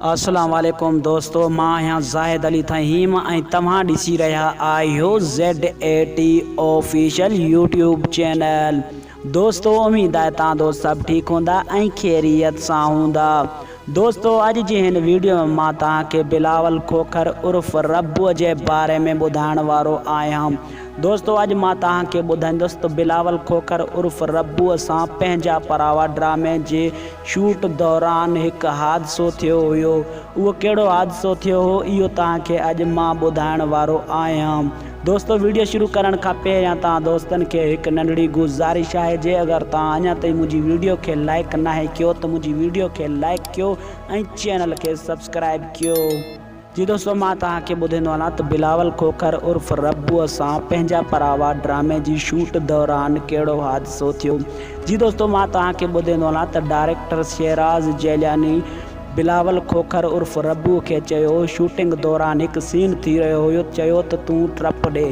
السلام عليڪم دوستو مان آهيان زاهد علي ٿهيم ۽ توهان ڏسي رهيا آهيو Z A T official YouTube channel دوستو اميد آهي توهان دوست سڀ ٺيڪ هوندا ۽ خيريت سان هوندا دوستو اڄ جي هن ويڊيو ۾ مان توهان کي بلاول کوکر عرف ربو جي باري ۾ ٻڌائڻ وارو آهيان دوستو اڄ مان توهان کي ٻڌائيندس ته بلاول کوکر عرف ربوء سان پنهنجا پراوا ڊرامي جي شوٽ دوران هڪ حادثو ٿيو هيو اهو ڪهڙو حادثو ٿيو هو اهو توهان کي اڄ مان ٻڌائڻ وارو آهيان دوستو ويڊيو شروع ڪرڻ کان پهريان توهان دوستن کي هڪ ننڍڙي گذارش آهي جي اگر توهان اڃا تائين منهنجي ويڊيو کي لائيڪ ناهي ڪيو ته منهنجي ويڊيو کي لائيڪ ڪيو ۽ چينل کي سبسڪرائيب ڪيو. جي دوستو مان توهان کي ٻڌيندو هلان ته بلاول کوکر عرف ربوء سان پنهنجا پراوا ڊرامي جي شوٽ دوران ڪهڙو حادثو ٿيو جي دوستو مان توهان کي ٻڌيندو هلان ته ڊائريڪٽر شيراز جيلاني بلاول کوکر عرف ربوء کي چيو شوٽنگ دوران هڪ سين ٿي رهيو هيو چيو ته تون ٽرپ ڏي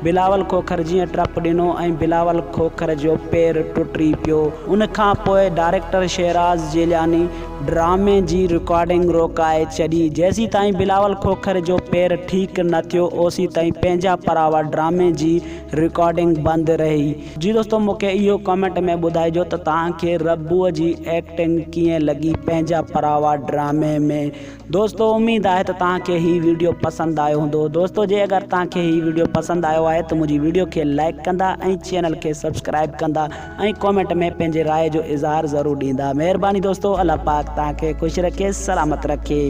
بلاول کوکر جيئن ٽرپ ڏنو ۽ بلاول کوکر جو پير ٽٽي پيو ان کان پوء ڊائريڪٽر شيراز جيلاني ڊرامي جي رڪارڊنگ روڪائي ڇڏي. جيسيتائين بلاول کوکر جو پير ٺيڪ نه ٿيو اوسيتائين پنهنجا پراوا ڊرامي جي رڪارڊنگ بند رهي. جي دوستو مونکي اهو ڪمينٽ ۾ ٻڌائجو ته توهان کي ربوء جي ايڪٽنگ ڪيئن لڳي پنهنجا پراوا ڊرامي ۾. دوستو اميد آهي ته توهان کي هي ويڊيو پسند آيو هوندو دوستو جي اگر توهان کي هي ويڊيو پسند آيو آهي ته منهنجي ويڊيو کي لائيڪ ڪندا ۽ چينل کي سبسڪرائيب ڪندا ۽ ڪامينٽ ۾ پنهنجي راء جو اظهار ضرور ڏيندا مهرباني دوستو الله پاڪ توهان کي خوش رکي سلامت رکي.